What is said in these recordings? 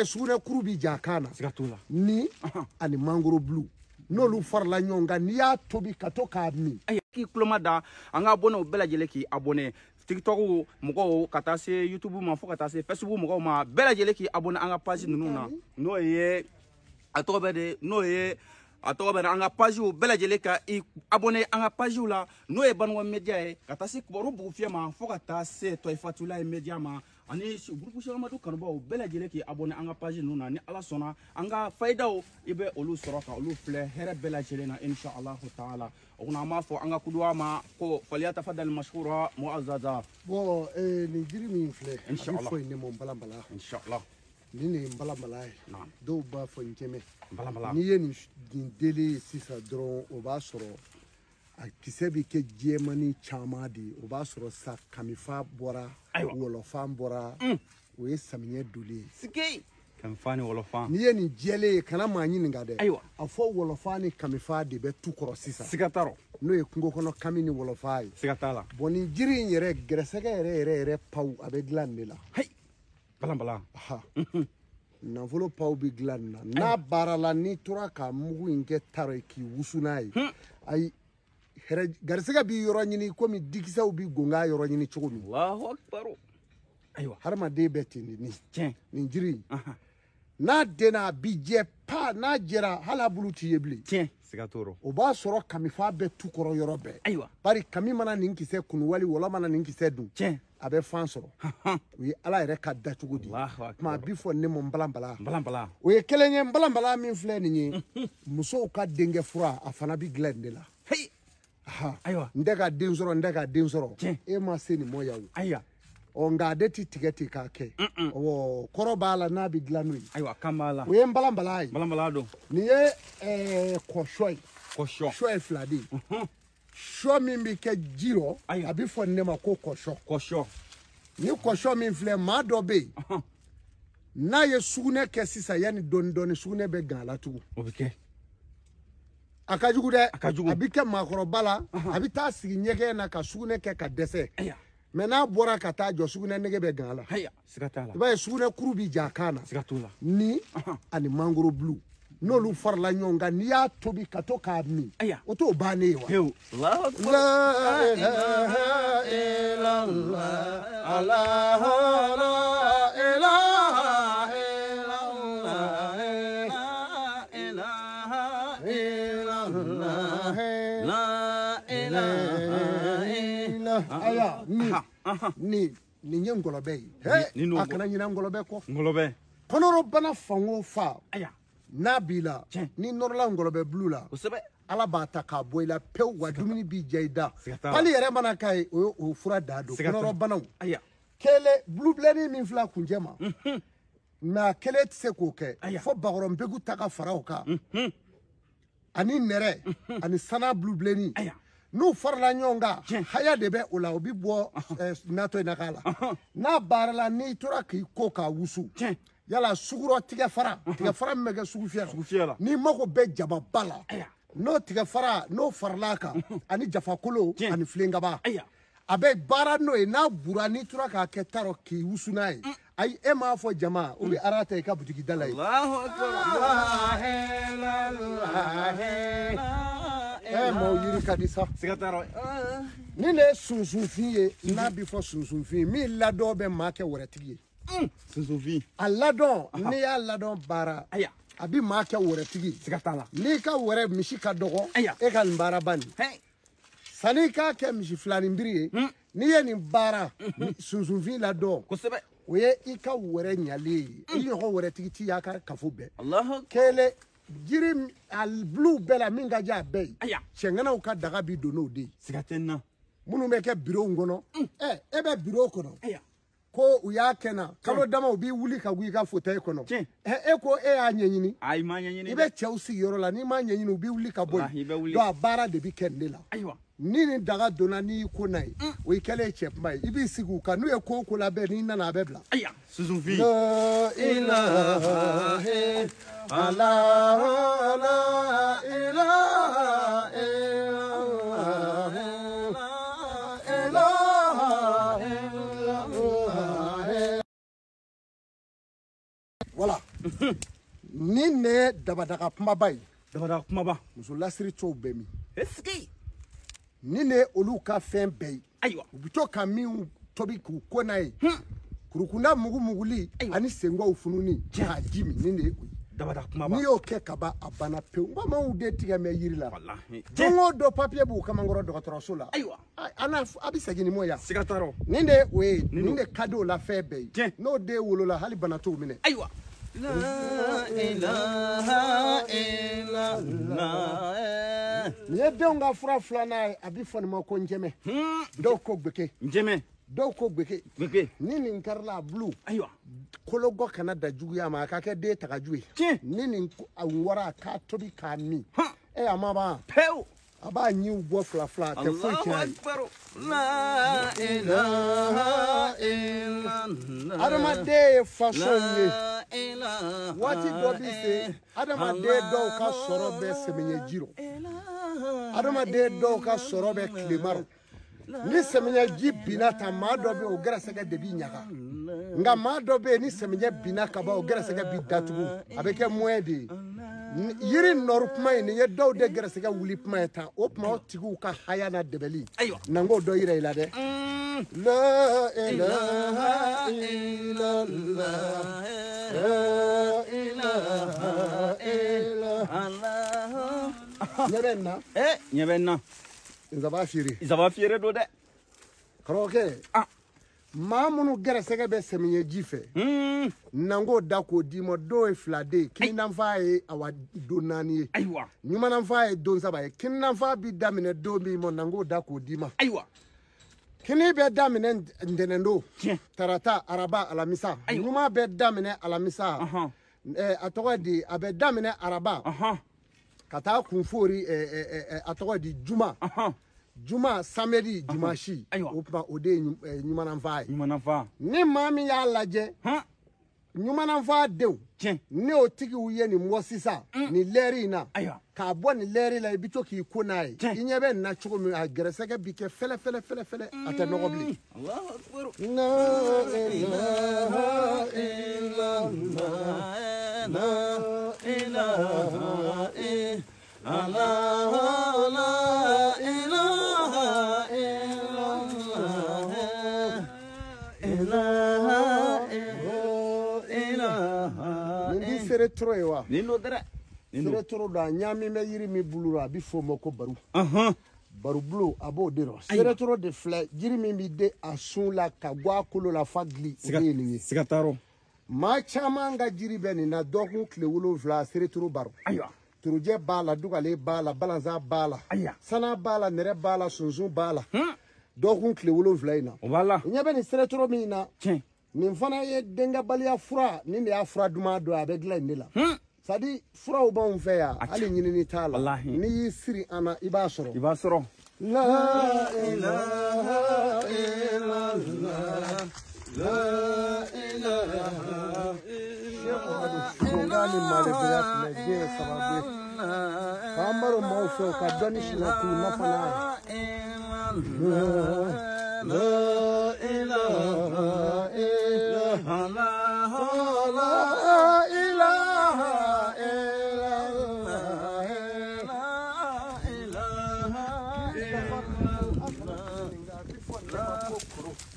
Sugunɛ kuru bi ja kan na. Siga t'o la. Ni ani mangoro bulu n'olu farala ɲɔgɔn kan, n'i y'a tobi ka to k'a min. K'i tuloma da an ka abonné bɛɛ lajɛlen k'i abonné TikTok mɔgɔw ka taa se YouTube ma fo ka taa se Facebook mɔgɔw ma, bɛɛ lajɛlen k'i abonné an ka page ninnu na, n'o ye a tɔgɔ bɛ de, n'o ye a tɔgɔ bɛ an ka page bɛɛ lajɛlen ka i abonné an ka page la, n'o ye Banikɔ Media ye, ka taa se Kibaru Bugufiyɛ ma fo ka taa se Tɔyifatulayi Media ma, ani groupe Cheikh Amadu kanubaw bɛɛ lajɛlen k'i abonné an ka page ninnu na. Ni Ala sɔnna, an ka fayidaw i bɛ olu sɔrɔ ka olu filɛ hɛrɛ bɛɛ lajɛlen na, inshallah taala. O kunna an b'a fɔ an ka kuduwa ma ko falyatafadal mashkura mu'azzaza. Bon, nin jiri min filɛ, a bɛ fɔ nin ma nbalanbala. Inshallah. Nin de ye nbalanbala ye. Dɔw b'a fɔ njɛmɛ. N'i ye nin deli ye sisan dɔrɔn, o b'a sɔrɔ a kisɛ bɛ kɛ jɛmani caman de ye. O b'a sɔrɔ sa kamifa bɔra, wɔlɔfan bɔra, o ye samiyɛ donlen ye. Sike kamifa ni wɔlɔfan. N'i ye nin jɛlen ye, kana maa ɲininka dɛ. Ayiwa. A fɔ wɔlɔfan ni kamifa de bɛ tu kɔrɔ sisan. Siga t'a rɔ. N'o ye kungo kɔnɔ kami ni wɔlɔfan ye. Siga t'a la. Bon, nin jiri in yɛrɛ, gɛrɛsɛgɛ yɛrɛ yɛrɛ yɛrɛ paw, a bɛ dilan nin de la. Hayi. Balanbalan. Nafolo paw bɛ dilan nin na. N'a baarala, n'i tora ka mugu in kɛ taro ye k'i wusu n'a ye, ayi, hɛrɛ garisɛgɛ b'i yɔrɔ ɲini komi dikisɛw bɛ gonga yɔrɔ ɲini cogo min. Allahu akbar. Ayiwa. Hadamaden bɛ ten de. Nin tiɲɛ. Nin jiri in, n'a denna a bi jɛ pa, n'a jɛra hali a bulu t'i ye bilen. Tiɲɛ. Siga t'o rɔ. O b'a sɔrɔ kamifa bɛ tu kɔrɔ yɔrɔ bɛɛ. Ayiwa. Bari kami mana nin kisɛ kunu wali wɔlɔ mana nin kisɛ dun. Tiɲɛ. A bɛ fan sɔrɔ. O ye Ala yɛrɛ ka dacogo di. Tuma a bi fɔ ne ma nbalanbala. Nbalanbala. O ye kelen ye. Nbalanbala min filɛ nin ye, musow ka denkɛ fura, a fana bi dilan nin de la. Heyi. Ayiwa. N tɛ ka den sɔrɔ, n tɛ ka den sɔrɔ. Tiɲɛ. E ma se nin mɔ yan o. Ayiwa. Ɔ, nka ale ti tigɛ ten k'a kɛ. Ɔ, kɔrɔ b'a la n'a bɛ dilan n'o ye. Ayiwa, kan b'a la. O ye nbalanbala ye. Nbalanbala don. Nin ye kɔsɔ ye. Kɔsɔ. Sɔ ye fila de ye. Sɔ min bɛ kɛ ji rɔ, a bɛ fɔ ne ma ko kɔsɔ. Kɔsɔ. Ni kɔsɔ min filɛ, maa dɔ bɛ yen, n'a ye sugunɛ kɛ sisan, yanni dɔɔni dɔɔni sugunɛ bɛ gan a la tugun. O bɛ kɛ. A ka jugu dɛ. A ka jugu. A bɛ kɛ maakɔrɔba la, a bɛ taa sigi ɲɛgɛn na ka sugunɛ kɛ ka dɛsɛ. Mɛ n'a bɔra ka taa jɔ, sugunɛ nege bɛ gan a la. Siga t'a la. I b'a ye sugunɛ kuru bi ja a kan na. Siga t'o la. Ni ani mangoro bulu n'olu farala ɲɔgɔn kan, n'i y'a tobi ka to k'a min, o t'o bannen ye wa? Pewu. La ilaha illallah, Allah la ilaha illallah, la ilaha illallah, la ilaha illallah. Aya, ni nin ye ngɔlɔbɛ ye. A kana ɲinɛ ngɔlɔbɛ kɔ. Ngɔlɔbɛ. Kɔnɔrɔbana fan o fan, n'a b'i la, n'i nɔrɔla ngɔlɔbɛ bulu la, kosɛbɛ, Ala b'a ta k'a bɔ i la pewu, wa dumuni b'i diya i da. Pali yɛrɛ mana k'a ye, o ye o fura da don. Kɔnɔrɔbanaw. Kelen bulu bilenni min filɛ kunjɛ ma, mɛ a kelen tɛ se k'o kɛ, fo bakɔrɔnbegu ta ka fara o kan, ani nɛrɛ, ani sana bulu bilenni. N'u farala ɲɔgɔn kan, haya de bɛ o la, o bɛ bɔ natɔ in na k'a la. N'a baarala, n'i tora k'i ko k'a wusu, yala sugurɔ tigɛfara, tigɛfara min bɛ kɛ sugufiyɛ la, n'i mago bɛ jababa la, n'o tigɛfara n'o farala a kan, ani jafakolo ani filenkaba, a bɛ baara n'o ye. N'a bura, n'i tora k'a kɛ tarɔ k'i wusu n'a ye, ayi, e m'a fɔ jama, o bɛ ara ta i ka butigi da la ye. Maaw yiri ka di sa. Siga t'a rɔ. Nin de ye sunsunfin ye, n'a bɛ fɔ sunsunfin, min ladɔn bɛ maa kɛ wɛrɛtigi ye. Sunsunfin. A ladɔn, n'i y'a ladɔn baara, a bɛ maa kɛ wɛrɛtigi. Siga t'a la. N'i ka wɛrɛ misi ka dɔgɔ, e ka nin baaraba nin. Sanni k'a kɛ misi filanin biri ye, n'i ye nin baara sunsunfin ladɔn, kosɛbɛ, o ye i ka wɛrɛ ɲalen ye. I ɲɔgɔn wɛrɛtigi t'i y'a ka kafo bɛɛ. Kelen jiri a bulu bɛɛ la min ka di a bɛɛ ye, cɛŋanaw ka daga bi don n'o de ye. Siga tɛ n na. Minnu bɛ kɛ birow kɔnɔ, e bɛ biro kɔnɔ, ko u y'a kɛ na kalo dama, u b'i wuli ka bɔ i ka fauteuil kɔnɔ. E ko e y'a ɲɛɲini. Ayi, ma ɲɛɲini. I bɛ cɛw sigiyɔrɔ la, n'i m'a ɲɛɲini, u b'i wuli ka bɔ yen. Donc a baara de bɛ kɛ nin de la. Ayiwa. Ni nin daga donna, n'i y'i ko n'a ye, o y'i kɛlen ye cɛ kuma ye. I b'i sigi u kan, n'u ye ko o ko labɛn, n'i nana a bɛ bila. Ayiwa. Sunsunfin. La ilaha illallah, la ilaha illallah, la ilaha illallah. Voilà. Ni ne dabadaga kumaba ye. Dabadaga kumaba. Muso lasiri cɛw bɛ min? Esigi. Ni ne olu ka fɛn bɛɛ ye. Ayiwa. U bɛ to ka min tobi k'u ko n'a ye. Kurukunda mugu muguli ani sengaw fununi k'a ji min ni ne ye o ye. Dabadaga kumaba. N'i y'o kɛ ka ban a banna pewu. Bamananw de tigɛ mɛ yiri la. Walahi. Don o don papiye b'u kamankɔrɔ dɔgɔtɔrɔso la. Ayiwa. A bɛ segin ni mɔ yan. Siga t'a rɔ. Nin de ye o ye. Nin de ka di o la fɛn bɛɛ ye. Tiɲɛ. N'o den wolola hali bana t'o minɛ. Ayiwa. La ilaha illallah. Nin ye denw ka fura filanan ye, a bɛ fɔ nin ma ko njɛmɛ. Dɔw ko gbeke. Njɛmɛ. Dɔw ko gbeke. Gbeke. Ni nin karila a bulu. Ayiwa. Kologɔ kana da juguya ma, a ka kɛ den tagaju ye. Tiɲɛ. Ni nin wɔra a k'a tobi k'a min. A ma ban. Pewu. A b'a ɲiw bɔ fila fila, a tɛ foyi tiɲɛ a ye. Allahu akbar. La ilaha illallah. Adamaden ye faso ye. La ilaha. Waati dɔ bɛ se, adamaden dɔw ka sɔrɔ bɛ sɛmɛɲɛji rɔ. Adamaden dɔw ka sɔrɔ bɛ tilema rɔ. Ni sɛmɛɲɛji binna tan, maa dɔ bɛ yen o gɛrɛsɛgɛ de b'i ɲaga. Nka maa dɔ bɛ yen ni sɛmɛɲɛ binna ka ban o gɛrɛsɛgɛ b'i datugu, a bɛ kɛ moyen de ye. Yiri nɔri kuma ye nin ye dɔw de gɛrɛsɛgɛ wuli kuma ye tan, o tuma o tigiw ka haya n'a dɛbɛli. Ayiwa. Na n k'o dɔ yira i la dɛ. La ilaha illallah. La ilaha illallah. Ɲɛ bɛ nin na? Ɲɛ bɛ nin na. Nsaban feere. Nsaban feere don dɛ. Karamɔgɔkɛ. Maa minnu gɛrɛsɛgɛ bɛ sɛmɛɲɛji fɛ. Na n k'o da k'o d'i ma, dɔw ye fila den ye, kininanfa ye awa don naani ye. Ayiwa. Ɲumananfa ye don saba ye, kininanfa bi daminɛ don min ma, na n k'o da k'o d'i ma. Ayiwa. Kini bɛ daminɛ ntɛnɛn don. Tiɲɛ. Tarata, araba, alamisa. Ayiwa. Ɲuman bɛ daminɛ alamisa. A tɔgɔ di, a bɛ daminɛ araba. Ka taa kunfori, a tɔgɔ di juma. Juma, samedi, dimanche. Ayiwa. O tuma o de ye ɲumananfa ye. Ɲumananfa. Ni maa min y'a lajɛ. Ɲumananfa denw. Tiɲɛ. Ni o tigiw ye nin bɔ sisan. Nin lɛri in na. Ayiwa. K'a bɔ nin lɛri la, i bɛ to k'i ko n'a ye. Tiɲɛ. I ɲɛ bɛ nin na cogo min, a gɛrɛsɛgɛ bi kɛ fɛlɛ fɛlɛ fɛlɛ fɛlɛ, a tɛ nɔgɔ bilen. Allahu akbar. La ilaha illallah. La ilaha illallah. La ilaha illallah. Ilaha illallah. Nin di seere toro ye wa? Nin don dɛ. Seere toro don, a ɲaami bɛ yiri min bulu rɔ, a bɛ f'o ma ko baru. Barubulu, a b'o de rɔ. Seere toro de filɛ, jiri min bɛ den a sun la ka bɔ a kolo la fa gili, o de ye nin ye. Siga t'a rɔ. Maa caman ka jiri bɛ nin na, dɔgɔkun tile 7 seere toro baro. Ayiwa. Turujɛ b'a la, dugalen b'a la, balanzan b'a la. Ayiwa. Sana b'a la, nɛrɛ b'a la, sunsun b'a la. Dɔgɔkun tile 7 in na. O b'a la. I ɲɛ bɛ nin seere toro min na. Tiɲɛ. Nin fana ye denkɛbaliya fura, nin de y'a fura duman dɔ ye, a bɛ dilan nin de la. C'est à dire furaw b'anw fɛ yan, hali ɲinini t'a la. Walahi. N'i y'i siri an na, i b'a sɔrɔ. I b'a sɔrɔ. La ilaha illallah. La ilaha illallah. Ni malebaya filɛ, diɲɛ ye sababu ye. K'an baro maaw fɛ, u ka dɔnni sinɛ k'u nafa n'a ye. La ilaha illallah. La ilaha illallah.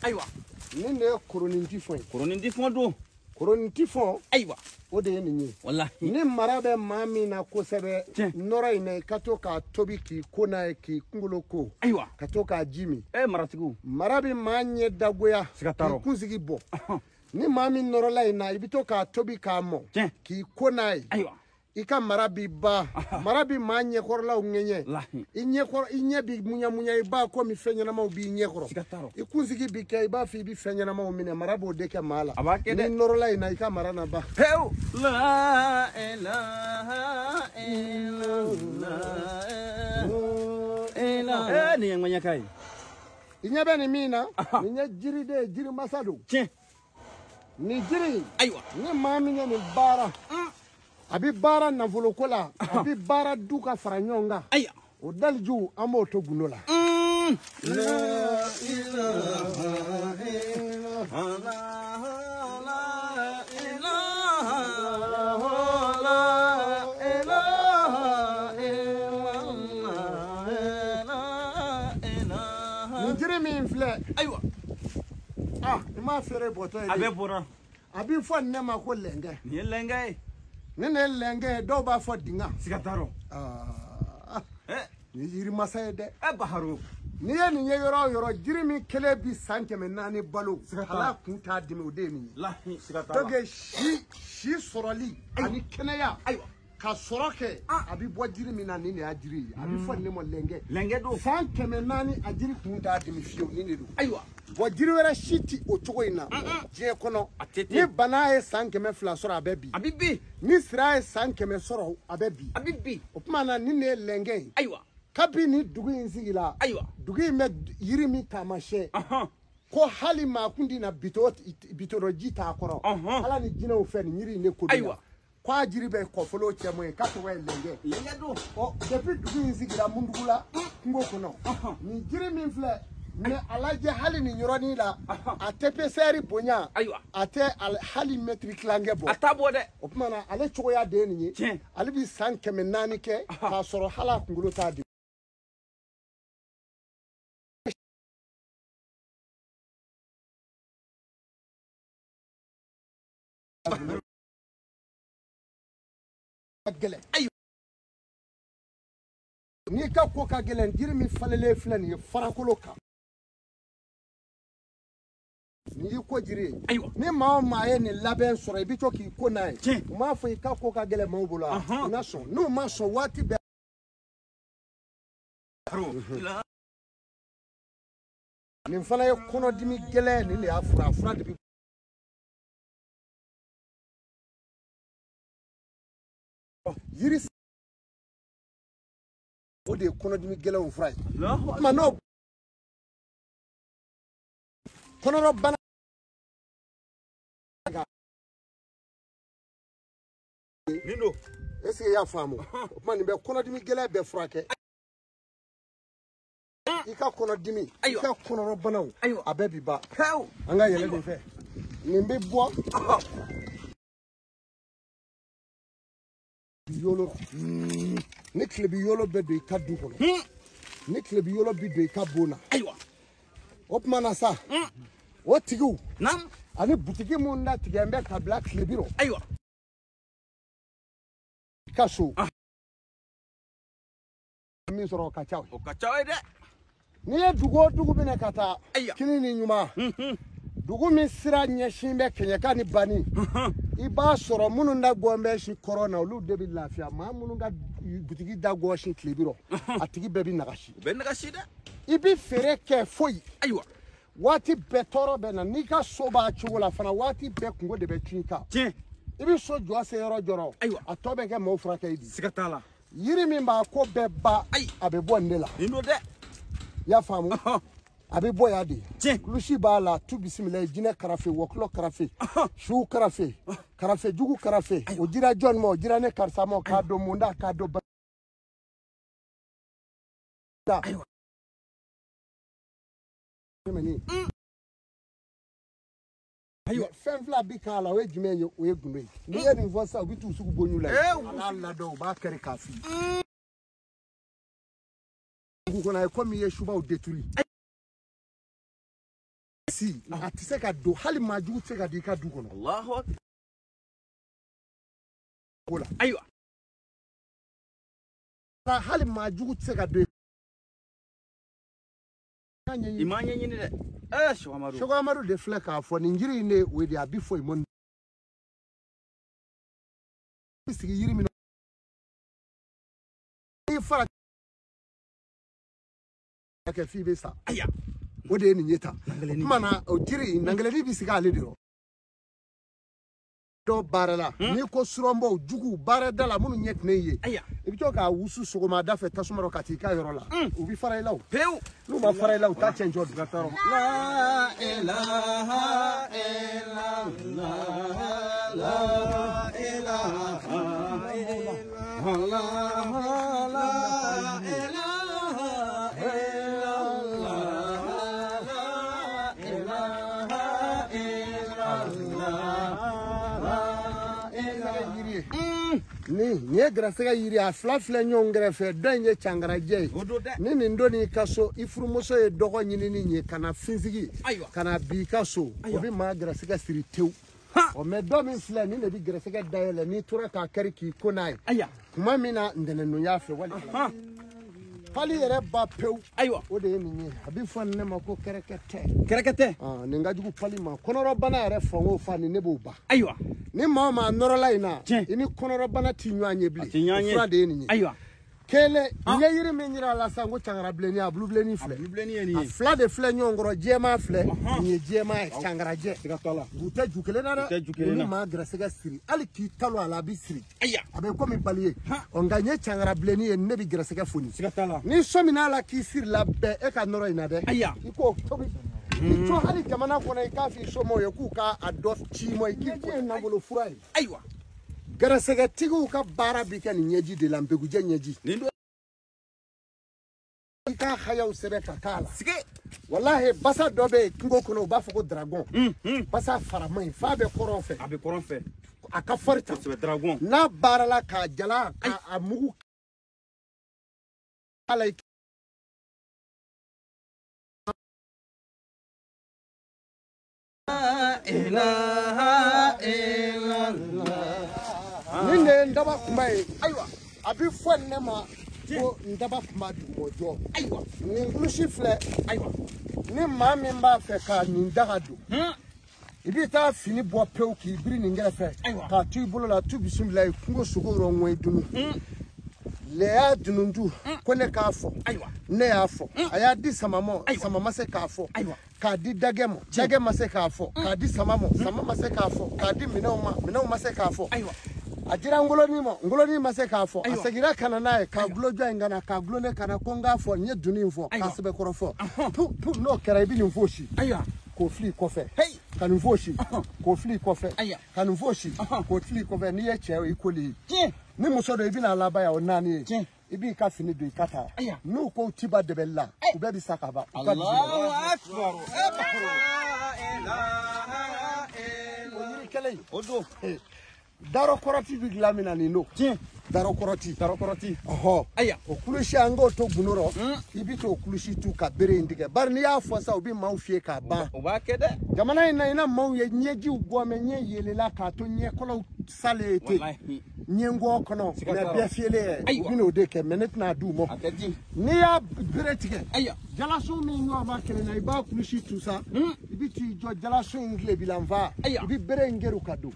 Ayiwa. Nin de ye koronin tifɔn ye. Koronin tifɔn don. Koronin tifɔn. Ayiwa. O de ye nin ye. Walahi. Ni mara bɛ maa min na kosɛbɛ, nɔrɔ in na, i ka to k'a tobi k'i ko n'a ye, k'i kunkolo ko. Ayiwa. Ka to k'a ji min. Maratigiw. Mara bɛ maa ɲɛ dagoya. Siga t'a rɔ. K'i kunsigi bɔ. Ni maa min nɔrɔla in na, i bɛ to k'a tobi k'a mɔ. Tiɲɛ. K'i ko n'a ye. Ayiwa. I ka mara b'i ba. Mara bɛ maa ɲɛkɔrɔlaw ŋɛɲɛ. I ɲɛkɔrɔ, i ɲɛ b'i muɲa muɲa, i b'a komi fɛn ɲɛnamaw b'i ɲɛkɔrɔ. Siga t'a rɔ. I kunsigi b'i kɛ, i b'a fɔ i bɛ fɛn ɲɛnamaw minɛ, mara b'o de kɛ maa la. A b'a kɛ dɛ. Ni nɔrɔla in na, i ka mara na ban. Pewu. La ilaha illallah. Nin ye ŋɛɲɛka ye. I ɲɛ bɛ nin min na, nin ye jiriden ye, jirimasa don. Tiɲɛ. Nin jiri in. Ayiwa. Ni maa min ye nin baara. A bɛ baara nafoloko la, a bɛ baara du ka fara ɲɔgɔn kan. Ayiwa. O daliju, an b'o to gundo la. La ilaha illallah. La ilaha min filɛ. Ayiwa. Ah, i m'a feere bɔtɔ ye. A bɛɛ bɔra. A bɛ fɔ nin ne ma ko lɛnkɛ. Nin ye lɛnkɛ ye. Nin de ye lɛnkɛ ye, dɔw b'a fɔ dinga. Siga t'a rɔ. Aa. Nin ye yirimasa ye dɛ. Ɛ Baharu. N'i ye nin ye yɔrɔ o yɔrɔ, jiri min kelen bi san 400 balo. Ala kun t'a dimi, o de ye nin ye. Lahi, siga t'a la. Donc si sɔrɔli ani kɛnɛya. Ayiwa. Ka sɔrɔ kɛ, a bɛ bɔ jiri min na, nin de y'a jiri ye. A bɛ fɔ nin de ma lɛnkɛ. Lɛnkɛ don. San 400 a jiri kun t'a dimi fiyewu, nin de don. Ayiwa. Bon, jiri wɛrɛ si ti o cogo in na diɲɛ kɔnɔ. Ni bana ye san 200 sɔrɔ, a bɛ bin. A bɛ bin. Ni sira ye san 100 sɔrɔ, a bɛ bin. A bɛ bin. O tuma na, nin de ye lɛnkɛ ye. Ayiwa. Kabi ni dugu in sigila. Ayiwa. Dugu in bɛ yiri min taamasiyɛn. Ko hali maa kun ti na bitɔn ji t'a kɔrɔ. Ala ni jinɛw fɛ nin yiri in de ko. Ayiwa. K'a jiri bɛ kɔfolo cɛ mun ye, k'a tɔgɔ ye lɛnkɛ. Lɛnkɛ don. Ɔ, depuis dugu in sigira Mundugu la, kungo kɔnɔ. Nin jiri min filɛ. Mais a lajɛ hali nin yɔrɔnin la, a tɛ PCR bonya. Ayiwa. A tɛ hali mɛtiri tilancɛ bɔ. A t'a bɔ dɛ. O tuma na, ale cogoya de ye nin ye. Tiɲɛ. Ale bi san 400 kɛ k'a sɔrɔ hali a kunkolo t'a di. Gɛlɛn. Ayiwa. N'i ka ko ka gɛlɛn, jiri min falenlen filɛ nin ye farakolo kan. Nin y'i ko jiri ye. Ayiwa. Ni maa o maa ye nin labɛn sɔrɔ, i bɛ to k'i ko n'a ye. Tiɲɛ. U m'a fɔ i ka ko ka gɛlɛn maaw bolo wa? U na sɔn. N'u ma sɔn waati bɛɛ. Nin fana ye kɔnɔdimi gɛlɛn, nin de y'a fura. A fura de bɛ. Yiri o de ye kɔnɔdimi gɛlɛnw fura ye. Allahu Tuma n'o kɔnɔbana. Nin don. Est ce que i y'a faamu? O tuma nin bɛ kɔnɔdimi gɛlɛn bɛɛ furakɛ. I ka kɔnɔdimi, i ka kɔnɔbanaw, a bɛɛ bi ban. An ka yɛlɛ nin fɛ. Nin bɛ bɔ. Yolo. Ni tilebi yolo bɛ don i ka du kɔnɔ. Ni tilebi yolo bɛ don i ka bon na. Ayiwa. O tuma na sa. O tigiw. Naam. Ani butigi mun latigɛ n bɛ ka bila tilebi rɔ. Ayiwa. I ka so. Min sɔrɔ o ka ca. O ka ca ye dɛ. N'i ye dugu o dugu minɛ ka taa. Ayiwa. Kini ni ɲuman. Dugu min sira ɲɛsin bɛ kɛɲɛka ni banni. I b'a sɔrɔ minnu da gɔn bɛ si kɔrɔn na, olu de bɛ lafiya. Maa minnu ka butigi da gɔsi tilebi rɔ, a tigi bɛɛ bɛ nagasi. U bɛ nagasi dɛ. I bɛ feere kɛ foyi. Ayiwa. Waati bɛɛ tɔɔrɔ bɛ na. N'i ka so b'a cogo la fana, waati bɛɛ kungo de bɛ cun i kan. Tiɲɛ. I bɛ so jɔ se yɔrɔ jɔrɔ. Ayiwa. A tɔ bɛ kɛ maaw furakɛ ye bi. Siga t'a la. Yiri min b'a ko bɛɛ ban. Ayi. A bɛ bɔ nin de la. Nin don dɛ. I y'a faamu? A bɛ bɔ yan de. Tiɲɛ. Kulusi b'a la, tu bisimila, jinɛ karafe, wɔkulɔ karafe, su karafe, karafe jugu karafe. O dira jɔn ma, o dira ne karisa ma, k'a don mun da, k'a don ba. Ayiwa. Ayiwa. Fɛn fila bi k'a la, o ye jumɛn ye? O ye gundo ye. N'i ye nin fɔ sisan, u bɛ t'u sugu bɔ ɲu la. A n'a ladɔn, u b'a kari k'a fili. Dugu kɔnɔ a ye komi i ye subaw détruit. Si a tɛ se ka don, hali maa jugu tɛ se ka don i ka du kɔnɔ. Allahu akbar. Ko la. Ayiwa. Hali maa jugu tɛ se ka don. I m'a ɲɛɲini dɛ. Seko Amadu. Seko Amadu de filɛ k'a fɔ nin jiri in de o de a bɛ fɔ i ma. I sigi yiri min na. I fara kɛ f'i bɛ sa. Ayiwa. O de ye nin ye tan. O tuma na o jiri nangɛlɛnin bɛ sigi ale de rɔ. Dɔw baara la, n'i ko surɔnbɔw juguw baarada la minnu ɲɛ tɛ ne ye. Ayiwa. I bɛ to k'a wusu sɔgɔmada fɛ tasuma rɔ ka t'i ka yɔrɔ la. U bɛ fara i la o. Pewu. N'u ma fara i la, u t'a cɛncɛn dun. La ilaha illallah. La ilaha illallah. La ilaha illallah. La ilaha illallah. La ilaha gɛrɛsɛgɛ yiri ye. Nin ye gɛrɛsɛgɛ yiri a fila filɛ ɲɔgɔn kɛrɛfɛ dɔ in ye cangarajɛ ye. Ni nin donn'i ka so i furumuso ye dɔgɔ ɲinini ye ka na finsigi ka na bi i ka so o bɛ maa gɛrɛsɛgɛ siri tewu. Ɔ mɛ dɔ min filɛ nin de bɛ gɛrɛsɛgɛ dayɛlɛ n'i tora k'a kari k'i ko n'a ye. Kuma min na ntɛnɛndonya fɛ wali. Pali yɛrɛ ba pewu. Ayiwa. O de ye nin ye. A bɛ fɔ ne ma ko kɛrɛkɛ tɛ. Kɛrɛkɛ tɛ. Nin ka jugu pali ma. Kɔnɔrɔbana yɛrɛ fan o fan ni ne b'o ban. Ayiwa. Ni maa o maa nɔrɔla in na. I ni kɔnɔrɔbana ti ɲɔgɔn ye bilen. A ti ɲɔgɔn ye. O fura de ye nin ye. Ayiwa. Kelen n ye yiri min yira a la sisan ko cangarabilenni a bulubilenni filɛ. A bulubilenni ye nin ye. A fila de filɛ ɲɔgɔn kɔrɔ jɛman filɛ. Nin ye jɛman ye cangarajɛ. Siga t'a la. U tɛ ju kelen na dɛ. U tɛ ju kelen na. Olu maa gɛrɛsɛgɛ siri hali k'i talo a la a bɛ siri. Ayiwa. A bɛ komi bali ye. Ɔ nka n ye cangarabilenni ye ne bɛ gɛrɛsɛgɛ foni. Siga t'a la. N'i sɔmina a la k'i siri la bɛɛ e ka nɔrɔ in na dɛ. Ayiwa. I k'o tobi. I to hali jamana kɔnɔ i k'a f'i somɔgɔw ye k'u ka a dɔ ci i ma i k'i ko ye nafolo fura ye. Ayiwa. Gɛrɛsɛgɛtigiw ka baara bi kɛ nin ɲɛji de la npekujɛ ɲɛji. I ka hayaw sɛbɛn ka k'a la. Walahi basa dɔ bɛ yen kungo kɔnɔ u b'a fɔ ko dragon. Basa farama in f'a bɛ kɔrɔn fɛ. A bɛ kɔrɔn fɛ. A ka fari ta. Kosɛbɛ dragon. N'a baarala k'a jala k'a mugu k'a la. Nin de ye n daba kunba ye. Ayiwa a bɛ fɔ ne ma ko n daba kunba dugumɔjɔ. Ayiwa nin kulusi filɛ. Ayiwa ni maa min b'a fɛ ka nin daga don. I bɛ taa fini bɔ pewu k'i biri nin kɛrɛfɛ. K'a to i bolo la tu bisimila ye kungo sogo yɔrɔ ŋɔyi dunu. Lɛya dununtu ko ne k'a fɔ. Ayiwa ne y'a fɔ. A y'a di sama ma sama ma se k'a fɔ. Ayiwa k'a di dagɛ ma dagɛ ma se k'a fɔ. K'a di sama ma sama ma se k'a fɔ. K'a di minɛnw ma minɛnw ma se k'a fɔ. Ayiwa a dira ngoloni ma ngoloni ma se k'a fɔ. A seginna ka na n'a ye k'a gulo jɔ in ka na k'a gulo ne ka na ko n k'a fɔ n ye dunni in fɔ k'a sɛbɛkɔrɔ fɔ. Pu pu n'o kɛra i bɛ nin fosi. Ayiwa k'o fili kɔfɛ. Ka nin fosi k'o fili kɔfɛ. Ka nin fosi k'o fili kɔfɛ. N'i ye cɛ ye i koli ye. Ni muso don i bɛna laban yan o naani ye. I b'i ka fini don i ka taa. N'u ko ciba dɛbɛli la u bɛɛ bɛ sa ka ban. Allahu akbar. O yiri kelen in. O don. Daro kɔrɔti bɛ dilan min na nin don. Tiɲɛ. Daro kɔrɔti. Daro kɔrɔti. Ɔhɔ. Ayiwa. O kulusi an k'o to gundo rɔ. I bɛ t'o kulusi tu ka bere in tigɛ. Bari n'i y'a fɔ sa u bɛ maaw fiyɛ k'a ban. O b'a kɛ dɛ. Jamana in na i na maaw ye ɲɛjiw bɔ mɛ ɲɛ yeelela k'a to ɲɛkɔlɔw salen ye ten. Walahi. Ɲɛngɔ kɔnɔ. Siga t'a la. Mɛ bɛɛ fiyɛlen yɛ. U bɛ n'o de kɛ mɛ ne tɛna d'u ma. A tɛ di. N'i y'a bere tigɛ. Ayiwa. Jalasun min ɲɔgɔn b'a kelen na i b'a kulusi tu sa. I bɛ t'i jɔ jalasun in tilebilanfa. Ayiwa. I bɛ bere in gɛrɛ ka don.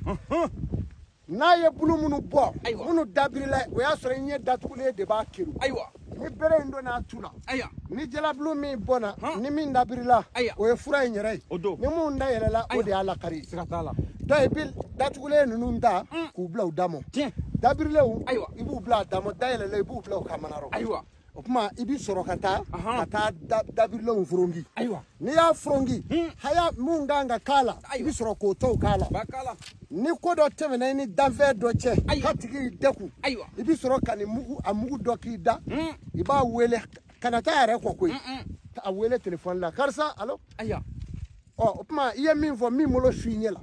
N'a ye bulu minnu bɔ minnu dabirila o y'a sɔrɔ i ɲɛ datugulen de b'a keru. Ayiwa ni bere in donna a tu la. Ayiwa ni jalabulu min bɔnna ni min dabirila o ye fura in yɛrɛ ye. O don. Ni mun dayɛlɛla o de y'a lakari. Siga t'a la. Donc i bɛ datugulen ninnu ta k'u bila u da mɔ. Tiɲɛ. Dabirilenw Ayiwa. i b'u bila a da mɔ dayɛlɛlen i b'u bila u kamana rɔ. Ayiwa o tuma i bɛ sɔrɔ ka taa ka taa dabirilenw forongi. Ayiwa n'i y'a forongi haya mun kan ka k'a la i bɛ sɔrɔ k'o tɔw k'a la. B'a k'a la. Ni ko dɔ tɛmɛna i ni danfɛn dɔ cɛ ka tigi y'i degun. Ayiwa i bɛ sɔrɔ ka nin mugu a mugu dɔ k'i da. I b'a wele kana taa yɛrɛ kɔ koyi. A wele telefɔni la karisa alo. Ayiwa ɔ o tuma i ye min fɔ min bolo su i ɲɛ la.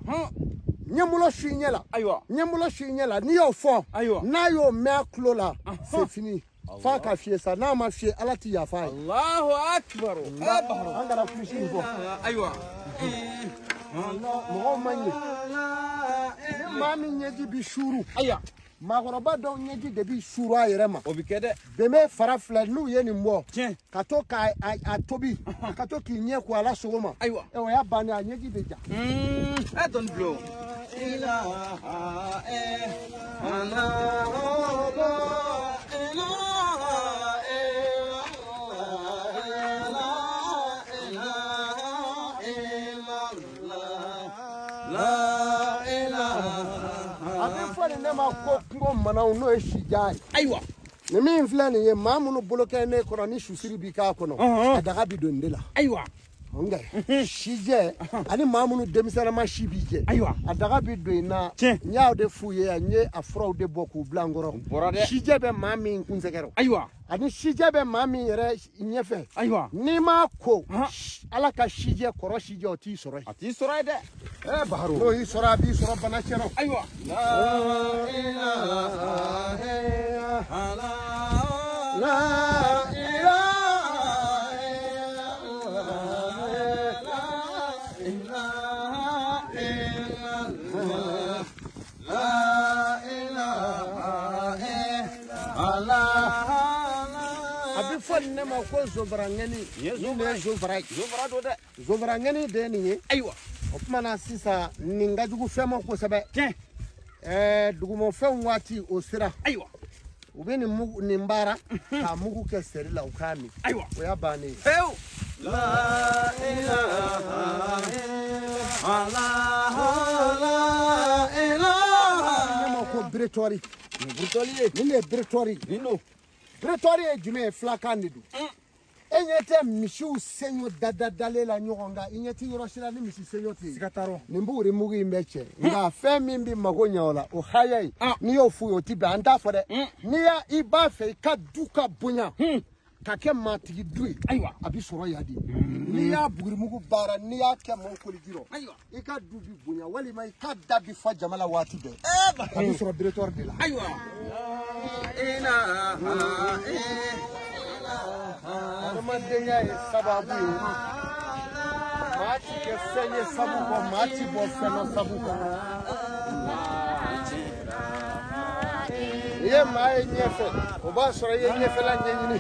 Ɲɛ bolo su i ɲɛ la. Ayiwa ɲɛ bolo su i ɲɛ la n'i y'o fɔ. Ayiwa n'a y'o mɛn a tulo la c'est fini. F'a ka fiyɛ sa n'a ma fiyɛ ala ti yafa ye. Allahu akbar. An kana kulusi in fɔ. Ayiwa. Mɔgɔw ma ɲɛ. Ni maa min ɲɛji bi suuru. Ayiwa. Maakɔrɔba dɔw ɲɛji de bi suuru a yɛrɛ ma. O bi kɛ dɛ. Bɛnbɛ fara filɛ n'u ye nin bɔ. Tiɲɛ. Ka to k'a a tobi. Ka to k'i ɲɛ ko a la sɔgɔma. Ayiwa. O y'a bannen a ɲɛji bɛ ja. A dɔnni bulon. A bɛ fɔ nin ne ma ko kungo manaw n'o ye sija ye. Ayiwa. Ni min filɛ nin ye maa minnu bolo kɛ ne kɔnɔ ni susiri b'i k'a kɔnɔ. A daga bi don nin de la. Ayiwa. Nka sijɛ ani maa minnu denmisɛnninma si b'i jɛ ayiwa a daga bɛ don in na Tiɲɛ. N y'aw de f'u ye yan n ye a furaw de bɔ k'u bila n kɔrɔ Bɔra dɛ. Sijɛ bɛ maa min kunsɛgɛrɛ ayiwa ani sijɛ bɛ maa min yɛrɛ ɲɛfɛ ayiwa n'i m'a ko Ahan. Ala ka sijɛ kɔrɔ sijɛ o t'i sɔrɔ yen A t'i sɔrɔ yen dɛ Baharu n'o y'i sɔrɔ a b'i sɔrɔ bana cɛrɔ ayiwa La ilaha A bɛ fɔ nin ne ma ko zofaraŋɛni Nin ye nin de ye zofara ye zofara don dɛ zofaraŋɛni de ye nin ye ayiwa o tuma na sisan nin ka jugu fɛn ma kosɛbɛ tiɲɛ dugumafɛnw waati o sera ayiwa u bɛ nin mugu nin baara k'a mugu kɛ seri la u k'a min ayiwa o y'a bannen ye pewu ne ma ko beretɔri Nin burutɔli ye nin de ye beretɔri nin don beretɔri ye jumɛn ye filakan de don e ɲɛ tɛ misiw senyo dadadalen la ɲɔgɔn kan i ɲɛ tɛ yɔrɔ si la ni misi senyo tɛ yen siga t'a rɔ nin buguri mugu in bɛ cɛ nka fɛn min bɛ mago ɲɛ o la o haya in Ah. n'i y'o f'u ye o ti bɛn an t'a fɔ dɛ n'i y'a i b'a fɛ i ka du ka bonya ka kɛ maatigi du ye Ayiwa. a bɛ sɔrɔ yan de n'i y'a bugurimugu baara n'i y'a kɛ maaw koliji rɔ Ayiwa. i ka du bi bonya walima i ka da bi fa jama la waati bɛɛ a bɛ sɔrɔ beretɔri de la ayiwa adamadenya ye sababu ye maa ti kɛ fɛn ye sabu kɔ maa ti bɔ fɛn na sabu kɔ n'i ye maa ye ɲɛfɛ o b'a sɔrɔ i ye ɲɛfɛla ɲɛɲini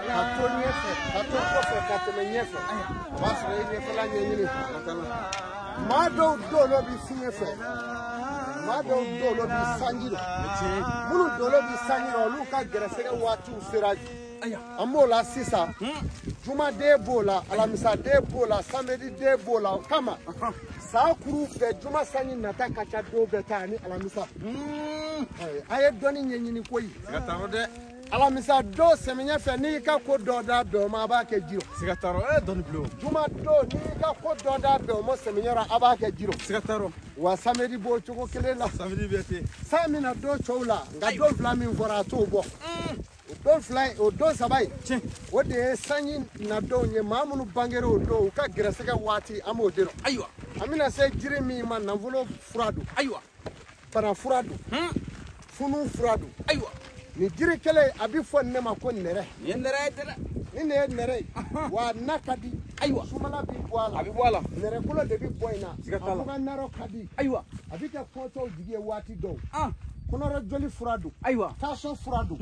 ka to ɲɛfɛ ka to kɔfɛ ka tɛmɛ ɲɛfɛ o b'a sɔrɔ i ye ɲɛfɛla ɲɛɲini maa dɔw dolo bi fiɲɛ fɛ maa dɔw dolo bi sanji rɔ minnu dolo bi sanji rɔ olu ka gɛrɛsɛgɛ waatiw sera an b'o la sisan jumaden b'o la alamisaden b'o la samediden b'o la o kama san kuru bɛɛ juma sanji nata ka ca don bɛɛ ta ani alamisa a ye dɔnni ɲɛɲini koyi siga t'a rɔ dɛ alamisa don sɛmiyɛ fɛ n'i ka ko dɔ da bɛn o ma a b'a kɛ ji rɔ siga t'a rɔ dɔnni bulon juma don n'i ka ko dɔ da bɛn o ma sɛmiyɛ rɔ a b'a kɛ ji rɔ siga t'a rɔ wa samedi b'o cogo kelen la samedi bɛ ten san bɛna don cɛw la nka don fila min fɔra a t'o bɔ o don fila in o don saba in tiɲɛ o de ye sanji nadonw ye maa minnu bangera o don u ka gɛrɛsɛgɛ waati an b'o de rɔ ayiwa an bɛna se jiri min ma nafolo fura don ayiwa bana fura don funu fura don ayiwa nin jiri kelen a bɛ fɔ nin ne ma ko nɛrɛ nin ye nɛrɛ ye dɛ ni nin ye nɛrɛ ye wa na ka di Ayiwa. sumala bɛ bɔ a la A bɛ bɔ a la nɛrɛkolo de bɛ bɔ in na Siga t'a la. a fuga narɔ ka di ayiwa a bɛ kɛ kɔntɔw jigi ye waati dɔw ah kɔnɔrɔ joli fura don ayiwa taasɔn fura don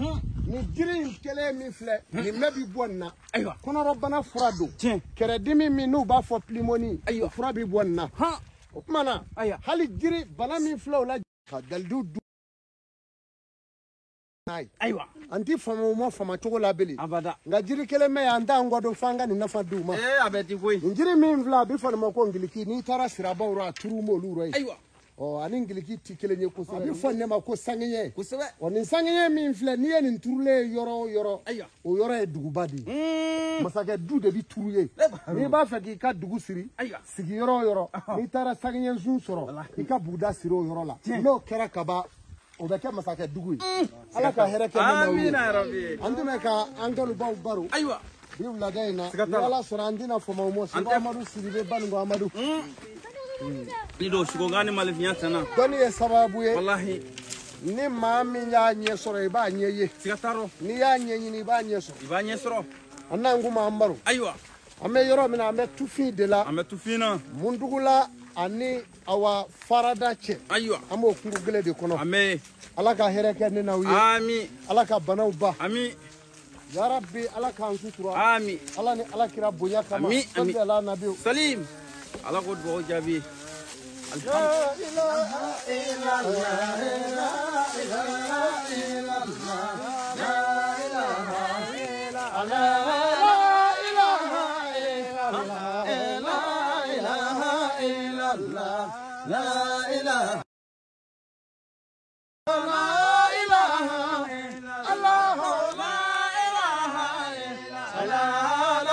nin jiri in kelen min filɛ nin mɛ bi bɔ nin na Ayiwa. kɔnɔrɔbana fura don Tiɲɛ. kɛrɛdimi min n'u b'a fɔ pilimoni Ayiwa. o fura bi bɔ nin na han o tuma na Ayiwa. hali jiri bana min filɛ o la ka dalidu du n'a ye ayiwa an ti fama o ma fama cogo la bele abada nka jiri kelen mɛ yan an t'an kɔ don f'an ka nin nafa d'u ma a bɛ di koyi nin jiri min filɛ a bɛ fɔ nin ma ko ngiliki n'i taara sirabaw rɔ a turu m'olu rɔ yen ayiwa ɔ ani ngiliki ti kelen ye kosɛbɛ a bɛ fɔ nin ma ko sangeɲɛ kosɛbɛ ɔ nin sangeɲɛ min filɛ n'i ye nin turulen ye yɔrɔ o yɔrɔ Ayiwa. o yɔrɔ ye duguba de ye masakɛ du de bi turu ye n'i b'a fɛ k'i ka dugu siri Ayiwa. sigi yɔrɔ o yɔrɔ n'i taara sangeɲɛ sun sɔrɔ i ka buguda siri o yɔrɔ la n'o kɛra kaban o bɛ kɛ masakɛ dugu ye ala ka hɛrɛ kɛ ne n'aw ye amina yarabi an tun bɛ ka an kanubaw baro ayiwa bi wulada in na Siga ni t'a la. ala sɔnna an tɛna fama o ma An Seko tɛ- Amadu Sidibe Baninko Amadu ni don sugokan ni malifinya tɛna dɔnni ye sababu ye walahi ni maa min y'a ɲɛ sɔrɔ i b'a ɲɛ ye siga t'a rɔ n'i y'a ɲɛɲini i b'a ɲɛ sɔrɔ i b'a ɲɛ sɔrɔ an n'an kun b'an baro ayiwa an bɛ yɔrɔ min na an bɛ tufin de la an bɛ tufin na mundugula ani awa farada cɛ ayiwa an b'o kungo kelen de kɔnɔ an bɛ ala ka hɛrɛ kɛ ne n'aw ye ami ala ka banaw ban ami yarabi ala k'an sutura ami ala ni ala kira bonya kama Ami, ami. sali ala nabi salim ala ko dugawu jaabi La ilaha illallah, la ilaha illallah, la ilaha illallah, la ilaha illallah, la ilaha illallah, la ilaha la ilaha illallah, la ilaha illallah, la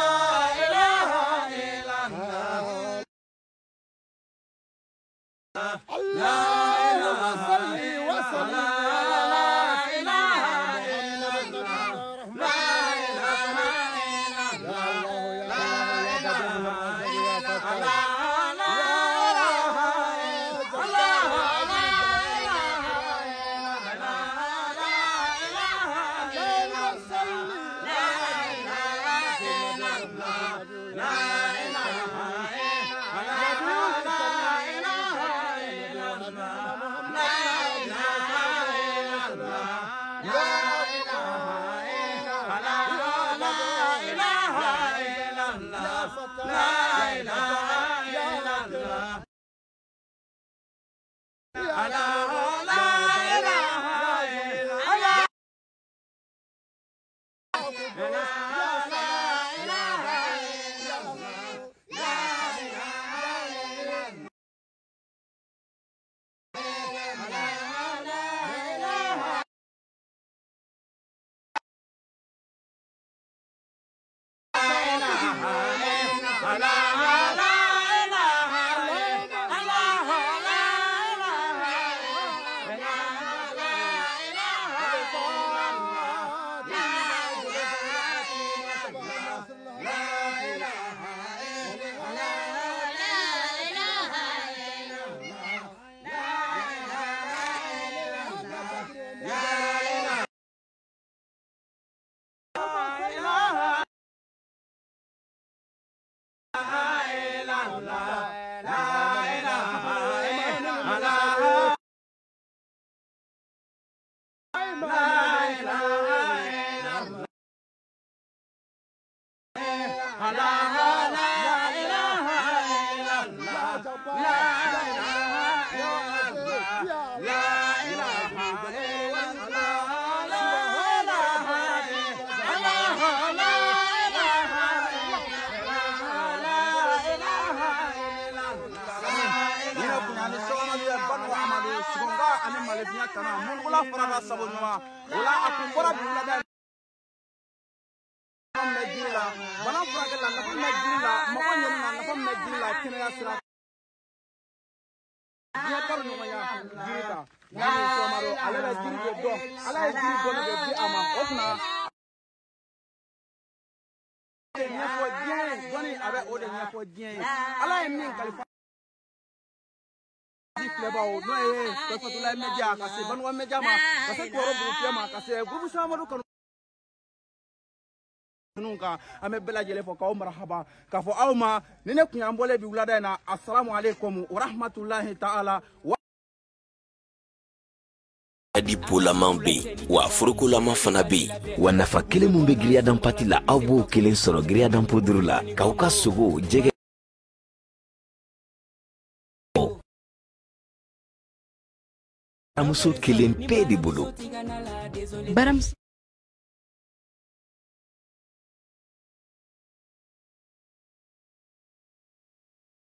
An bɛ bɛɛ lajɛlen fɔ k'aw marahaba k'a fɔ aw ma ni ne kun y'an bɔlen bi wulada in na asalamu aleykum wa rahmatulahi ta'ala. Di polaman bɛ yen wa forokolama fana bɛ yen wa nafa kelen min bɛ giriyadan pati la aw b'o kelen sɔrɔ giriyadan poudre la k'aw ka sogo jɛgɛ baramuso kelen pe de bolo. Baramuso.